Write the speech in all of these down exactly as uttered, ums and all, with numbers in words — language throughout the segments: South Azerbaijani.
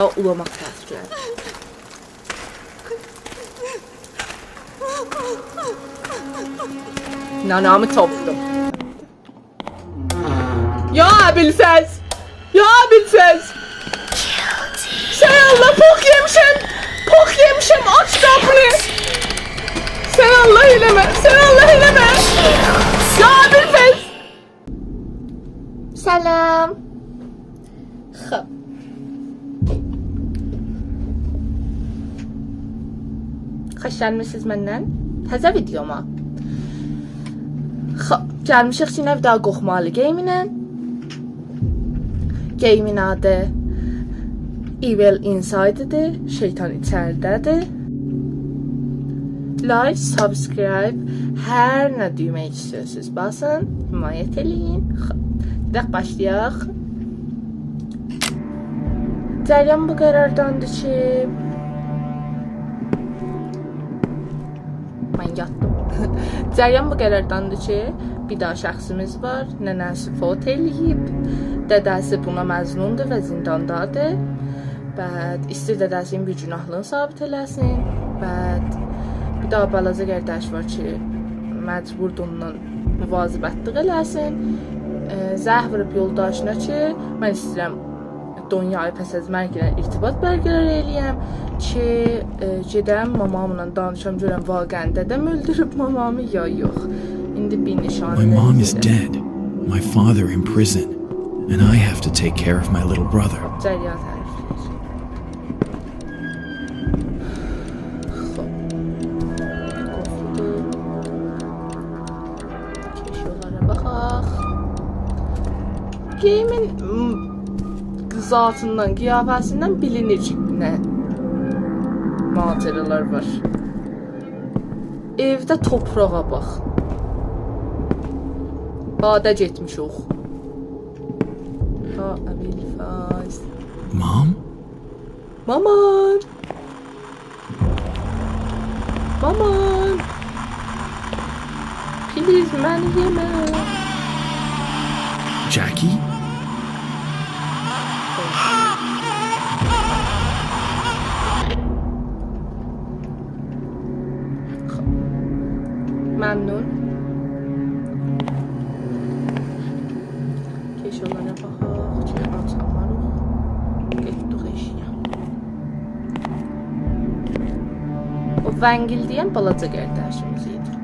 اولاما تأسفلندیم. نانامی تاپدیم. یا ابوالفضل! یا ابوالفضل! سن الله، پوخ یئمیشم! پوخ یئمیشم، آچ قاپینی! سن الله ائله‌مه! سن الله ائله‌مه! یا ابوالفضل! سلام. خب. خوش گلمیسینیز منن تازه ویدیوما. خب، گلمیشیک کی، یئنه بیر دانا قورخمالی گیم ایله. گیمین آدی Evil Inside-دیر، شیطان ایچریده‌دیر. Like، subscribe، هر نه دویمه ایسته‌ییرسینیز، باسین، حمایت ائله‌یین. خب، گئدک باشلایاق. جریان بو قرارداندیر کی، من یاتدیم. جریان بو قرارداندیر کی، بیر دانا شخصیمیز وار، ننه‌سی فوت ائله‌ییب، دده‌سی بونا مظنون‌دور و زینداندادیر. بعد ایسته‌ییر دده‌سینین بی‌گناهلیغینی ثابت ائله‌سین. بعد بیر دانا بالاجا قارداش وار کی، مجبوردور اوننان مواظبتلیک ائله‌سین. ائ، زنگ ووروب یولداشینا کی، من ایسته‌ییرم دنیایی پس از مرگینن ارتباط برقرار ائله‌یم کی، ائ، گئدم ماماملا دانیشام، گؤرم واقعاً دده‌م اؤلدوروب مامامی یا یوخ. ایندی بیر نشانه My mom is وئره‌جک. Dead. My father in prison. And I have to take care of my little brother. جریان تعریف ائدیر. خب. قورخدو. کئچ اونلارا باخاق. گیمین، م، ذاتیندان، قیافه‌سیندن بیلینیر کی، نه ماجرالار وار. ائوده توپراغا باخ. بادا گئتمیشیک. یا ابوالفضل. Mom? مامان! مامان! Please، منی یئمه. Jackie? ممنون. کئچ اونلارا باخاق کی، آچاماریق. گئتدیک ائشییه. او ونگیلده‌ین بالاجا قارداشیمیز ایدی.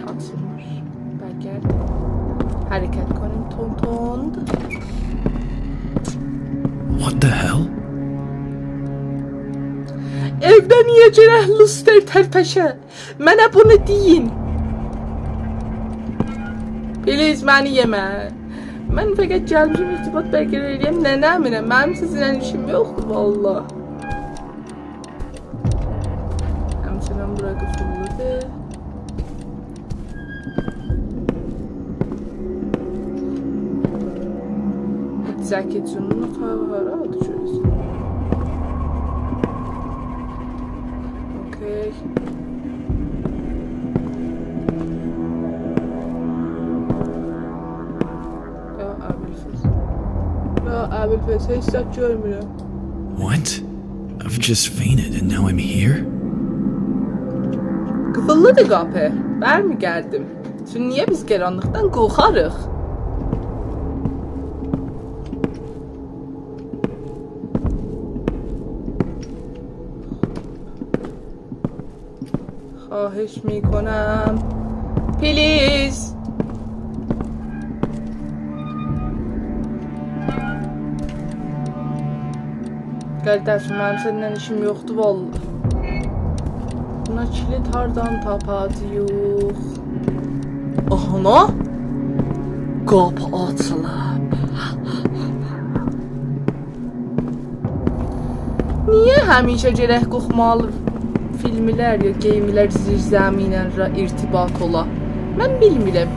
آچیلمیر. برگرد. حرکت کنیم تند تند. What the hell? ائوده نییه گرک لوستر ترپشه؟ منه بونو دئیین. Please، منی یئمه. من فقط گلمیشم ارتباط برقرار ائله‌یم ننه‌مله. منیم سیزینله ایشیم یوخدور، والله. همچنین بورا قیفیللی‌دیر. جکی جونون هارا آدی گؤرورسن؟ اوکی. یا ابوالفضل. یا ابوالفضل، هئچ زاد گؤرمورم. What? I've just fainted and now I'm here? قیفیللی‌دیر قاپی. برمی‌گردیم. چون نییه بیز قارانلیقدان قورخاریق؟ خواهش می‌کنم. Please. قارداشیم، منیم سنینن ایشیم یوخدور، والله. بونا کیلید هاردان تاپاجاغیق؟ آهانا! قاپی آچیلیب. نییه همیشه گرک قورخمالی فیلملر یا گیملر زیرزمی ایله را ارتباط اولا؟ من بیلمیرم.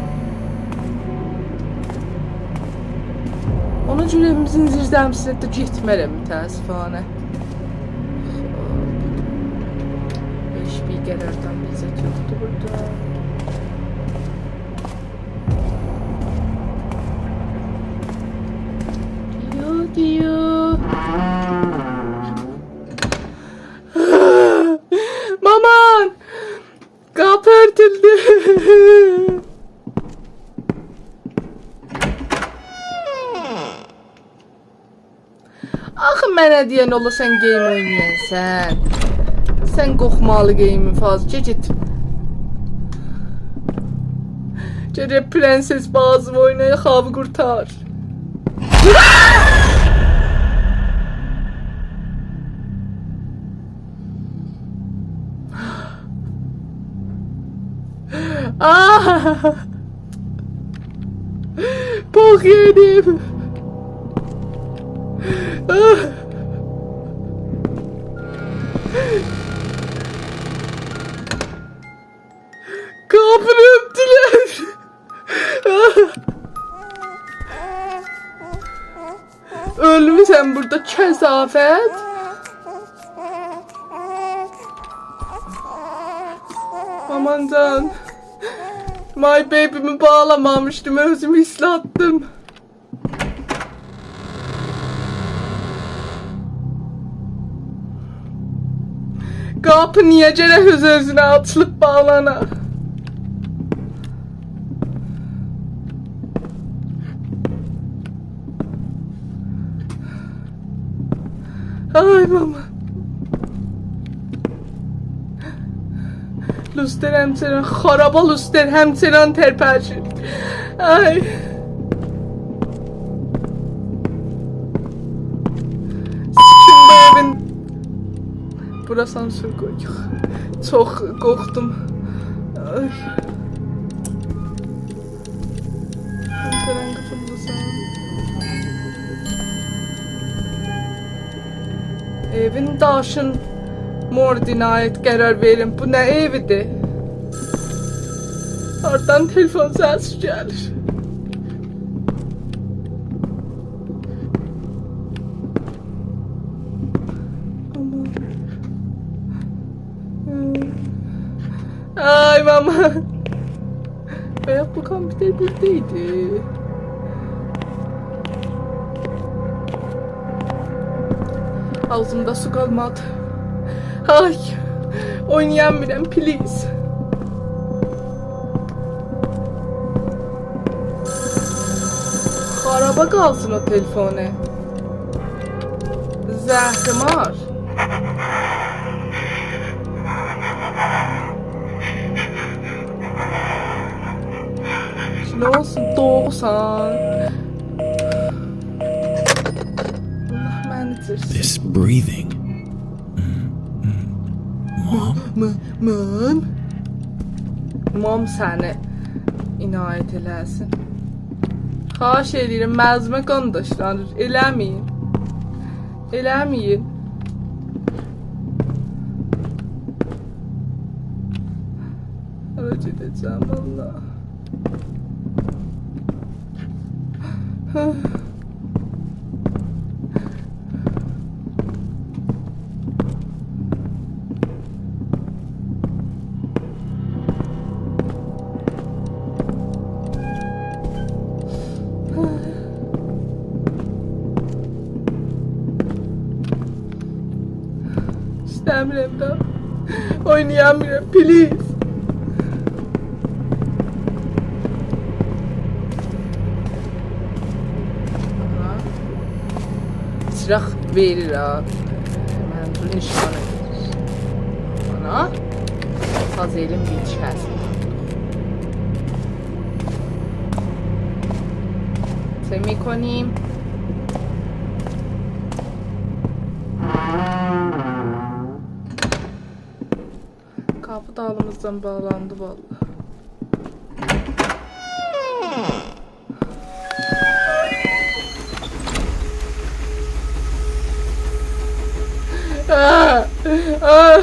اونا گؤره ائویمیزین زیرزمیسینه ده گئتمرم، متأسفانه. خب. هئچ بیر قراردان لذت یوخدور بورادا. دیو، دیو. آخی منه دئین اولا سن گیم اوینایاسان. سن قورخمالی گیمی فاز. گئت، گئت. گرک پرنسس بازی اوینایاق، آوی قورتار. آه! پوخ یئدیم. آه! قاپینی اؤپدولر. اؤلموسن بورادا، کثافت. آمان جان. My baby'می باغلامامیشدیم، اؤزومو ایسلاتدیم. قاپی نییه گرک اؤز-اؤزونه آچیلیب باغلانا؟ آی ماما. لوستر همچنان، خارابا لوستر همچنان ترپشیر. آی. سیکیم بو ائوین. بورا سانسور قویوق. چوخ قورخدوم. آی. پنجره‌نی قیفیللیسان. ائوین داشین مورد عنایت قرار وئرین. بو نه ائویدیر؟ هاردان تلفن سسی گلیر؟ آمان. آی ماما. بایاق بو کامپیوتر بورادا ایدی. آغزیمدا سو قالمادی. آی، اوینایامیرام، please. خارابا قالسین او تلفونو. زهرمار. نه اولسون، دوغوسان. الله منی ایتیرسین. This breathing. Mm, mm. Mom? مام؟ مام سنی عنایت ائله‌سین. خواهش ائدیرم، مغزیمه قان داشلانیر. ائله‌مه‌یین. ائله‌مه‌یین. هارا گئده‌جم، والله. ایسته‌میرم دا. اوینایامیرام، please. آنا. چیراق وئریر ها. منظور نشانه وئریر. آنا. ساز ائلیم بیر چیخاسین. چه می‌کنیم؟ قاپی دالیمیزدان باغلاندی والله. آه! آه!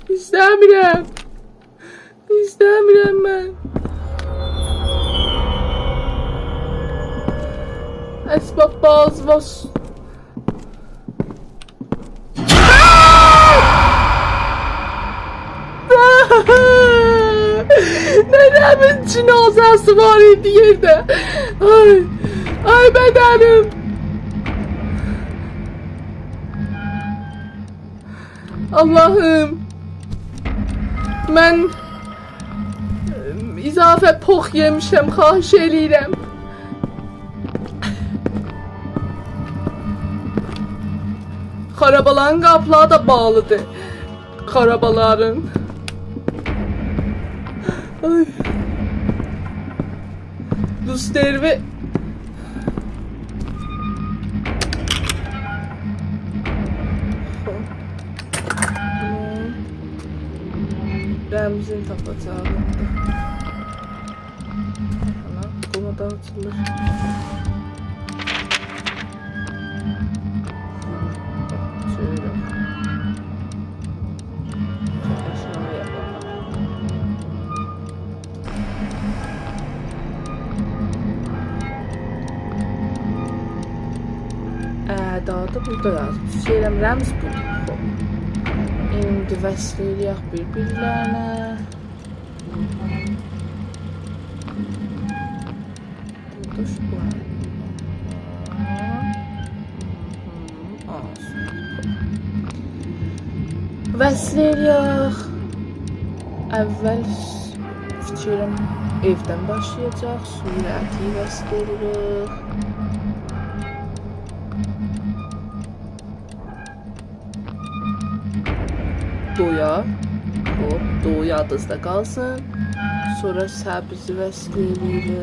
ایسته‌میرم. ایسته‌میرم من. اسباب باز باز. ننه‌مین جنازه‌سی وار ایدی یئرده. آی، آی بدنیم. آللاهیم، من اضافه پوخ یئمیشم، خواهش ائله‌ییرم. خارابالارین قاپیلاری دا باغلیدیر. خارابالارین. آی. لوستروی. خوب. رمزین تاپاجاغام. آنا، بونو دا آچیلیر. شؤیله. آشاغییا باخاق. اعدادی بورادا یازیب. فیکیر ائلیرم رمز بودور. خوب. ایندی وصل ائلیک بیر-بیرلرینه. بورادا شو وار. آ، وصل ائلیک. اول س-، فیکریم ائودن باشلایاجاق. صورتی وصل ائلیک. دویا. خوب، دو یادینیزدا قالسین. سونرا سبزی وصل ائلیریک.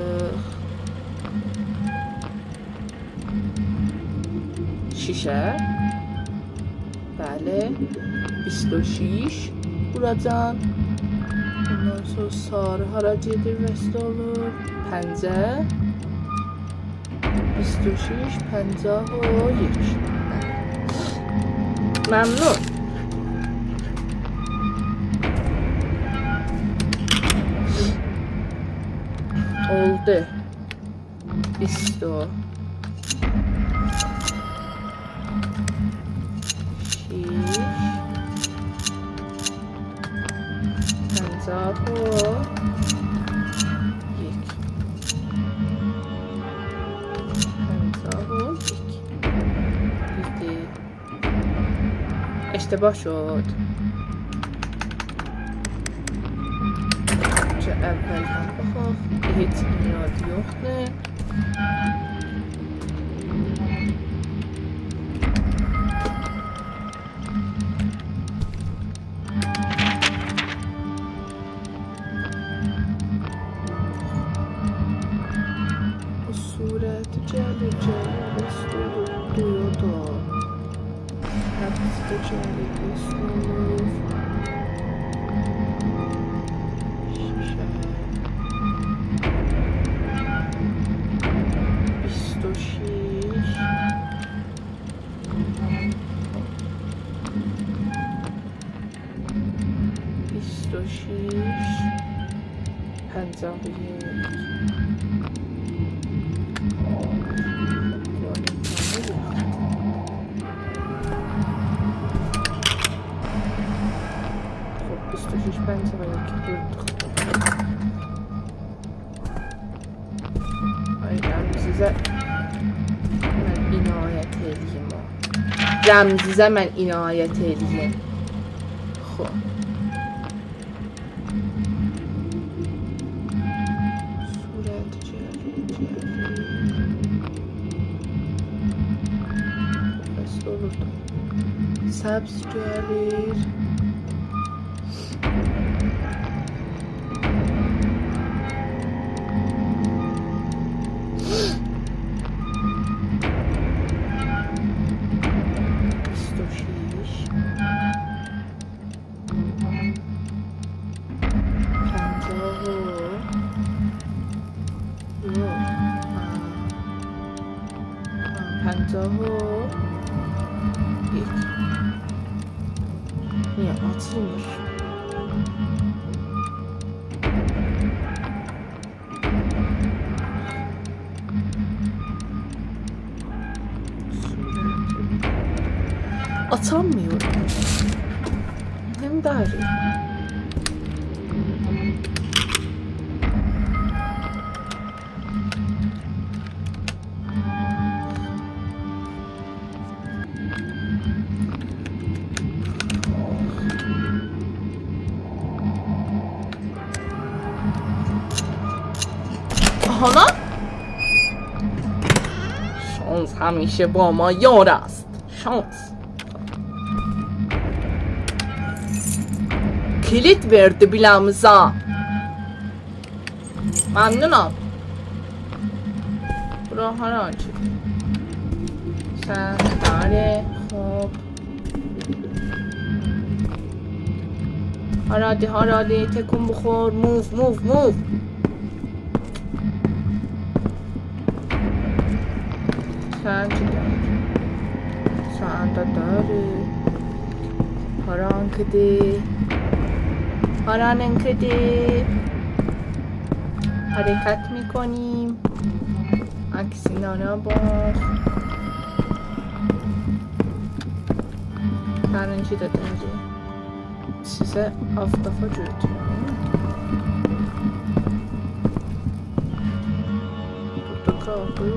شیشه. بلی. بیست و شش. بوراجان. اوندان سونرا ساری هارا گئدیر، وصل اولور؟ پنجه. بیست و شش، پنجاه و یک. ممنون. اولدو. بیست و شش. پنجاه و یک. پنجاه و یک. دوزدور. اشتباه شد. چه اولدن باخاق. هئچ ایراد یوخدور. بو صورتی گلیر، گلیر، وصل اولور، دویا دا. هپسی ده گلیر، وصل اولور. شیشه. بیست و شش. بیست و شش، پنجاه و یک. خوب، بیست و شش، پنجاه و یک دوردوق. آی، رمزیزه من عنایت ائله‌ییم او. رمزیزه من عنایت ائله‌ییم. خوب. صورتی گلیر، گلیر. بس اولوردو. سبز گلیر. بیست و شش. پنجاه و، یوخ. آ. آ، پنجاه و یک. نییه آچیلمیر؟ آچامیرام. هم ده آیری. آهانا. شانس همیشه با ما یار است. شانس. کلید وئردی بیلامیزا. ممنونام. بورا هارا آچیق؟ سن، بلی، خوب. هارادی، هارادی، تکون بخور، موو، موو، موو. سن چی داری؟ سن ده داری. هارانکیدی؟ هارانینکیدی؟ حرکت می‌کنیم. عکسینانا باخ. سنینکی ده داری. سیزه آفتافا گؤتورم. بورادا قالدی.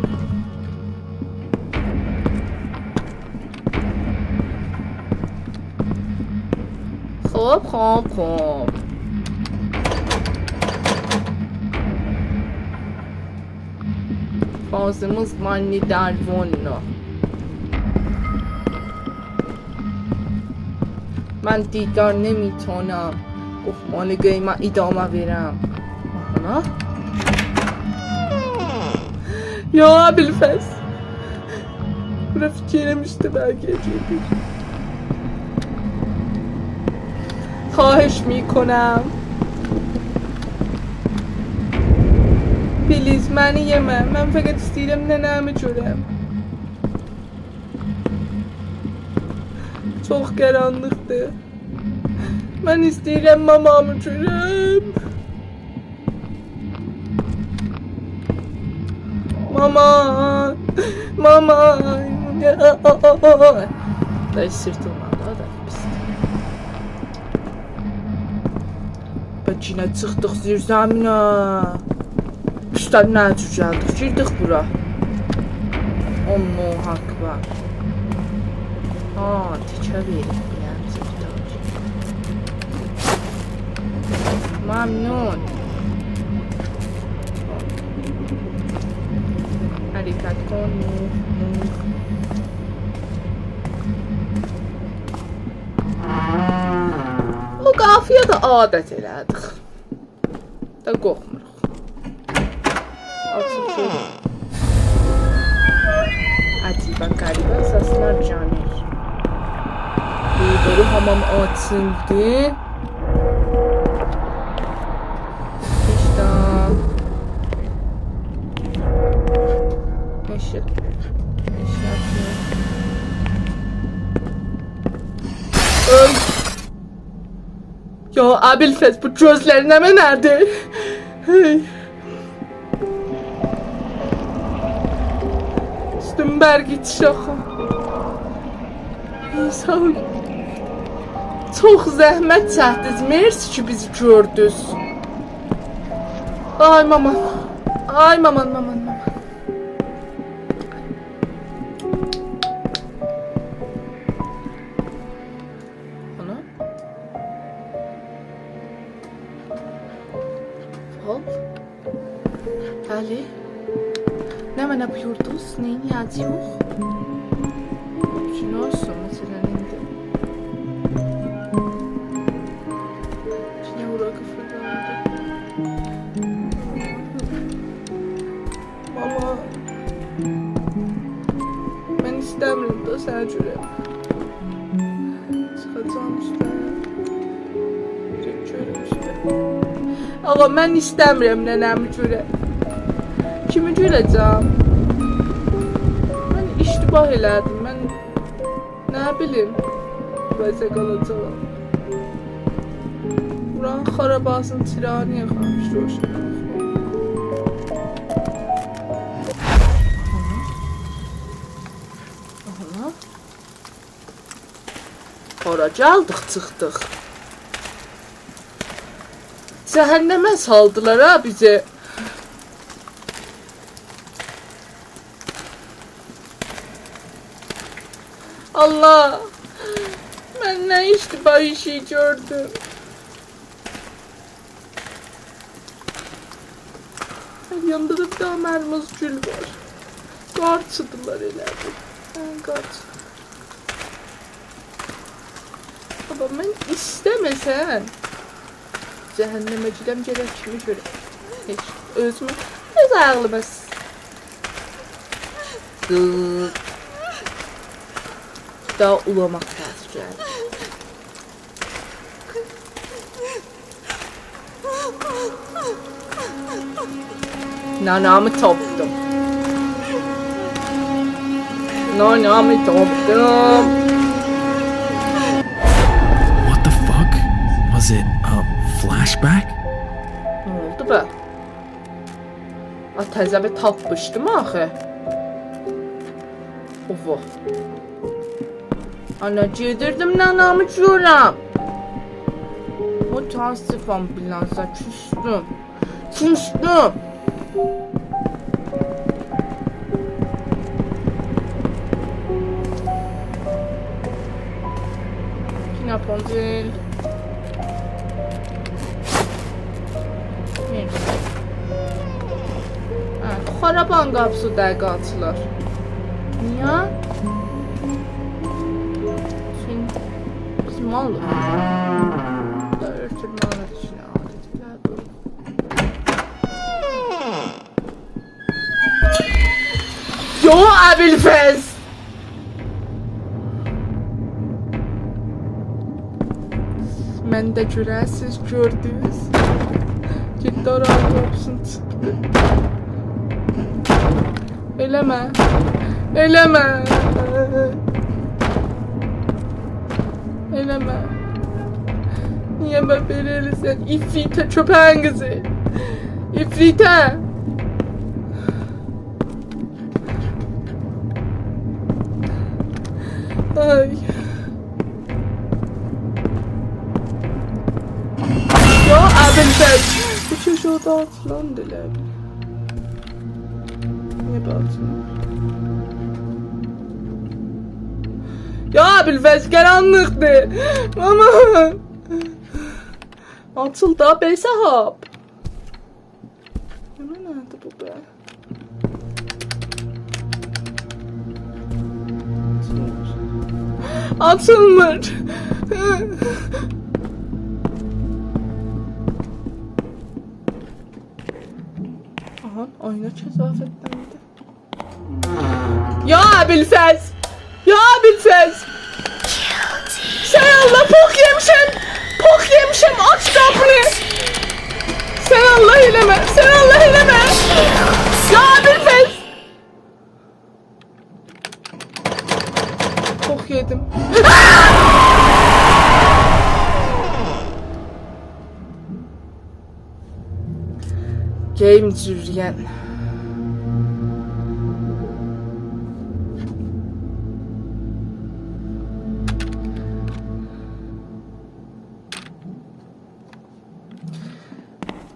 خوب، خوب، خوب. بازیمیز مانی دروونو. من دیگر نمی‌تونم. اوه، مانی قیما ادامه وئرم. آها. یا ابوالفضل. بورا فیکر ائله‌میشدیم، بلکه گئدیر. خواهش می‌کنم. پلیز، منی یئمه. من فقط ایسته‌ییرم ننه‌می گؤرم. چوخ قارانلیقدیر. من ایسته‌ییرم مامامی گؤرم. ماما، ماما. دای سیرتیمدان دا، دا پیسدیر. باخ، یئنه چیخدیق زیرزمینه. اوستدن نه جور گلدیک؟ گیردیک بورا. الله اکبر. ها، تیکه وئریب بیله‌میزه بیر دانا. ممنون. حرکت کن، نوح، نوح. او قاپی‌یا دا عادت ائله‌دیک. دا قورخموروق. آچیق شئی. عجیبه غریبه سسلر گلیر. بورادا حامام آچیلدی. ایشته. اشیق. اشیق. اؤل. یا ابوالفضل، بو گؤزلر نمنه‌دیر؟ هئی. اوستوم برق ایتیشی آخی. هئی، ساغ اول. چوخ زحمت چکدینیز. مرسی کی بیزی گؤردونوز. آی مامان. آی مامان، مامان، مامان. آنا. فال. بلی. نمنه بویوردونوز؟ نئینیه‌جه‌ییک؟ گوناز سونرا سیلن ایندی. ایچینه اوراق فیرلاندی. ماما، من ایسته‌میرم دا سنی گؤرم. چیخاجاغام اوسته. بیر گؤروم اوسته. آقا، من ایسته‌میرم ننه‌می گؤرم. کیمی گؤره‌جم؟ من اشتباه ائله‌دیم. من نه بیلیم، بئله قالاجاغام. بورانین خاراباسینین چیراغی نییه خاموش روشن؟ آها. آها. هارا گلدیک، چیخدیق؟ جهنمه سالدیلار ها بیزی. الله! من نه اشتباه ایشی گؤردوم؟ یانیندا دا بیر دانا مرموز گول وار. قارچیدیلار ائله بیل. هه، قارچی. بابا، من ایسته‌مه‌سم، جهنمه گئدم، گرک کیمی گؤرم. هئچ، اؤزومو، اؤز عقلیمه س-، دور. داها اولاماق لازیم گلدی. نانامی تاپدیم. نانامی تاپدیم. What the fuck? Was it a flashback? نه اولدو به؟ آ، تزه بیر تاپمیشدیم آخی. اووا. آنا، گئدیردیم نانامی گؤرم. متأسفم، بیله‌زه کوسدوم. کوسدوم. کی راپونزل؟ نئجه؟ هه، خارابانین قاپیسی دقیقه آچیلار. نییه؟ چونکی بیز مال‌ییق. دا اؤرتولمه‌لی ایچینه عادت ائدیبلر بو. یا ابوالفضل! من ده گؤره‌سیز گؤردونوز. گئتدی آرالار قاپیسینی چیخدی. ائله‌مه. ائله‌مه. ائله‌مه. نییه به بئله ائلیسن؟ عفریته، کؤپه‌یین قیزی. عفریته. آی. یا ابوالفضل. بو کؤشه‌ده آچیلاندی ائله بیل. نییه بئله آچیلمیر؟ یا ابوالفضل، قارانلیقدیر. ماما. آچیل دا، بی‌صاحاب. بو نه‌دیر بو به؟ آچیلمیر. آچیلمیر. آها، آینا کثافتدندی. یا ابوالفضل! یا ابوالفضل! سن الله، پوخ یئمیشم! پوخ یئمیشم، آچ قاپینی! سن الله ائله‌مه! سن الله ائله‌مه! یا ابوالفضل! پوخ یئدیم. گئیم جوریان.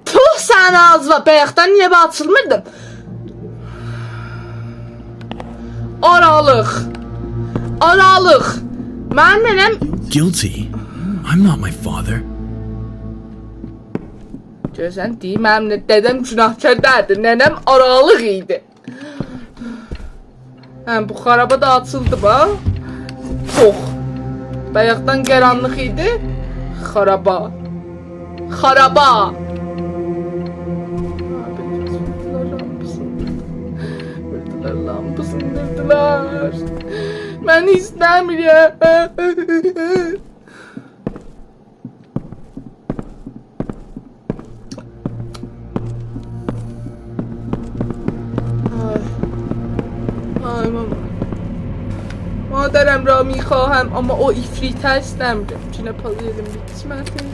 پوخ سنین آغزینا، بایاقدان نییه آچیلمیردیم؟ آرالیق. آرالیق. منیم ننه‌م Guilty. I'm not my father. گؤرورسن، دئییر، منیم دده‌م گناهکار دئییلدی، ننه‌م آرالیق ایدی. هه، بو خارابا دا آچیلدی، باخ. چوخ. بایاقدان قارانلیق ایدی. خارابا. خارابا. آبی، ووردولار لامپاسینی. ووردولار لامپاسینی، ووردولار. من ایسته‌میرم. آی. آی ماما. مادرم را می‌خواهم، اما او عفریته ایسته‌میرم. چینه پازیلیم بیتمه‌سین.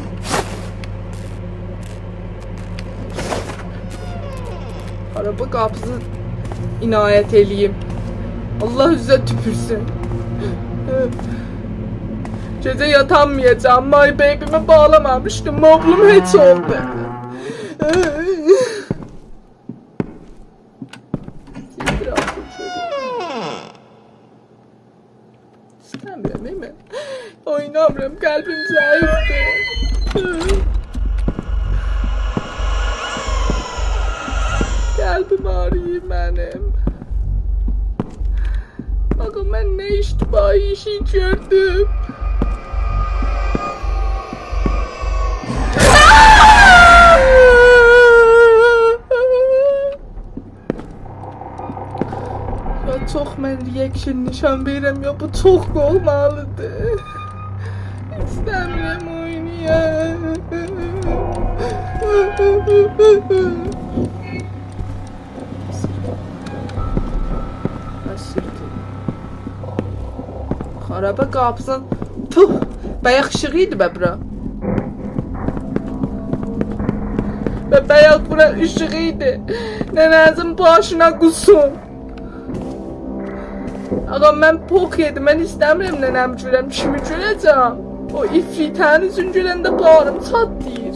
آرابا قاپیسی عنایت ائله‌ییم. الله اوزه توپورسون. گئجه یاتامایاجاغام. My baby'می باغلامامیشدیم. موبلوم هئچ اولدو. ایسته‌میرم، ائمه. اوینامیرام، قلبیم ضعیفدیر. قلبیم آغرییر منیم. آقا، من نه اشتباهی ایشی گؤردوم؟ من reaction نشان وئریرم، یا بو چوخ قورخمالیدیر. ایسته‌میرم اوینایام. من سیردیم. خارابا قاپیسین. پوه! بایاق ایشیغی ایدی به بورا. به بایاق بورا ایشیغی ایدی. ننه‌نیزین باشینا قوسوم. آقا، من پوخ یئدیم، من ایسته‌میرم ننه‌می گؤرم، کیمی گؤره‌جم؟ او عفریته‌نین اوزونو گؤرنده باغریم چاتلاییر.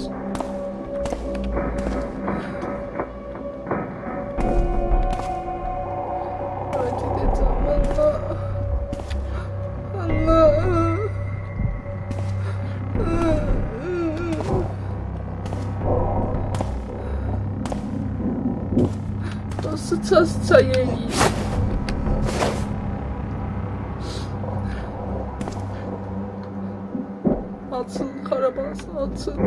آی، گئده‌جم، آللاه. آللاه. سیچا سیچا یئییر. آچیل، خاراباسی، آچیل.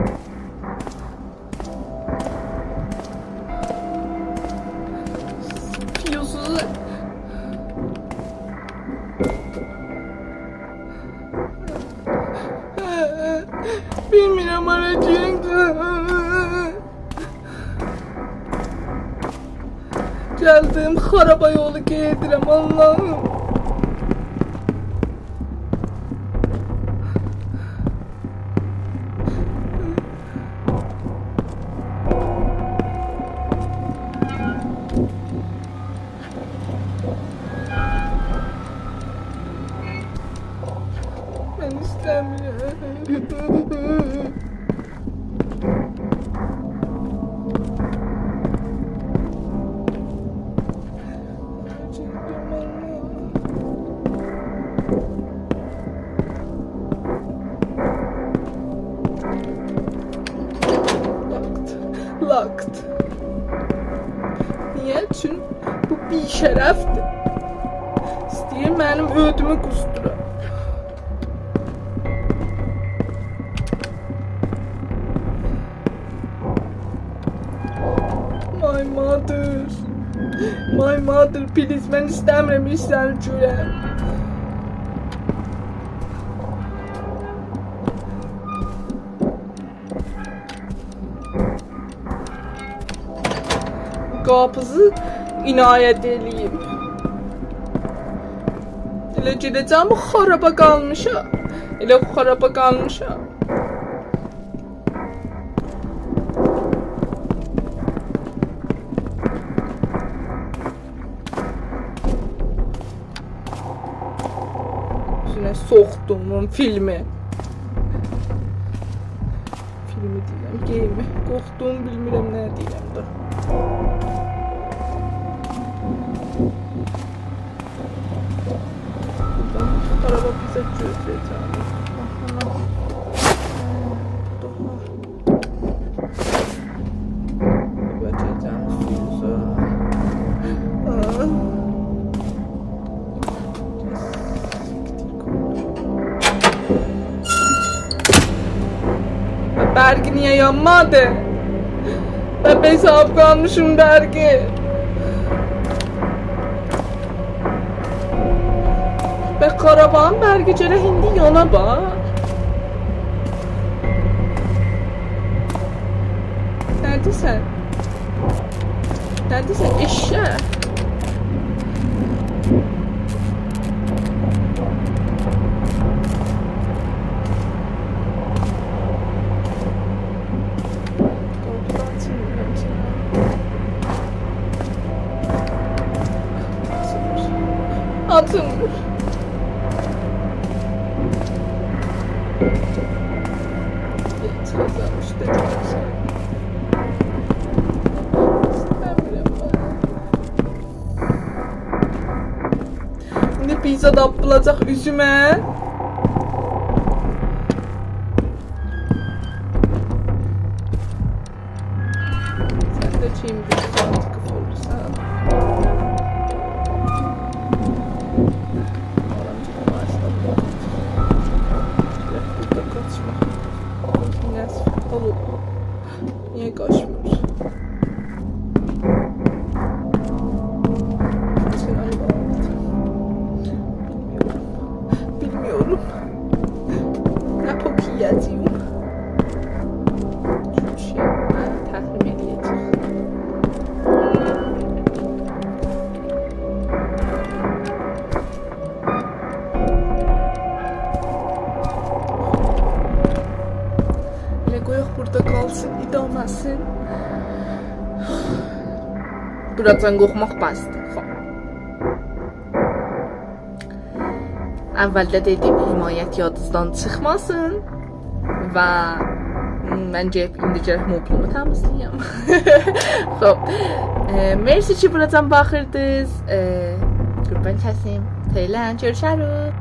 فیوزو. بیلمیرم هارا گئدیم. گلدیم، خارابا یولو گئدیرم، آللاهیم. من ایسته‌میرم. Locked. Locked. نییه؟ چون بو بی‌شرفدیر. ایسته‌ییر منیم اؤدومو قوسدورا. My mother. My mother, please، من ایسته‌میرم، ایسته‌میرم گؤرم. قاپیزی عنایت ائله‌ییم. ائله گئده‌جم بو خارابا قالمیشا. ائله خارابا قالمیشا. اوزونه سوخدوم بونون فیلمی. فیلمی دئییرم، گئیمی. قورخدوم، بیلمیرم نه دئییرم ده. بورادان آرابا بیزه گؤز وئره‌جک. آها. بوردا وار. بورا گئده‌جم فیوزا. آه. برق نییه یانمادی؟ و به حساب قالمیشیم برقی. به خارابانین برقی گرک ایندی یانا، باخ. نه‌دیرسن؟ نه‌دیرسن، ائششک؟ قاپی آچیلمیر همیشه. آچیلمیر. آچیلمیر. چیخاجاق اوسته، گؤره‌سن. ایسته‌میرم من. ایندی پیزا دا آپیلاجاق اوزومه. سن ده کیم بیر ساعت قیف اولورسان؟ آرام گئت، باشلا. گرک بوردا قاچماق. نصف اولوب. نییه قاچمیر؟ سن آللاه. نه پوک یئیه‌جه‌یم. هئچ شئی، منی تحریم ائله‌یه‌جک. ائله قویاق بوردا قالسین، ادامه‌سین. بورادان قورخماق بسدیر. خوب. اولده دئدییم، حمایت یادینیزدان چیخماسین. و من گلیب ایندی گرک موبلومو تمیزله‌یم. خوب. ائ، مرسی کی بورادان باخیردینیز. ائ، قوربان کسیم. فعلاً گؤروشریک.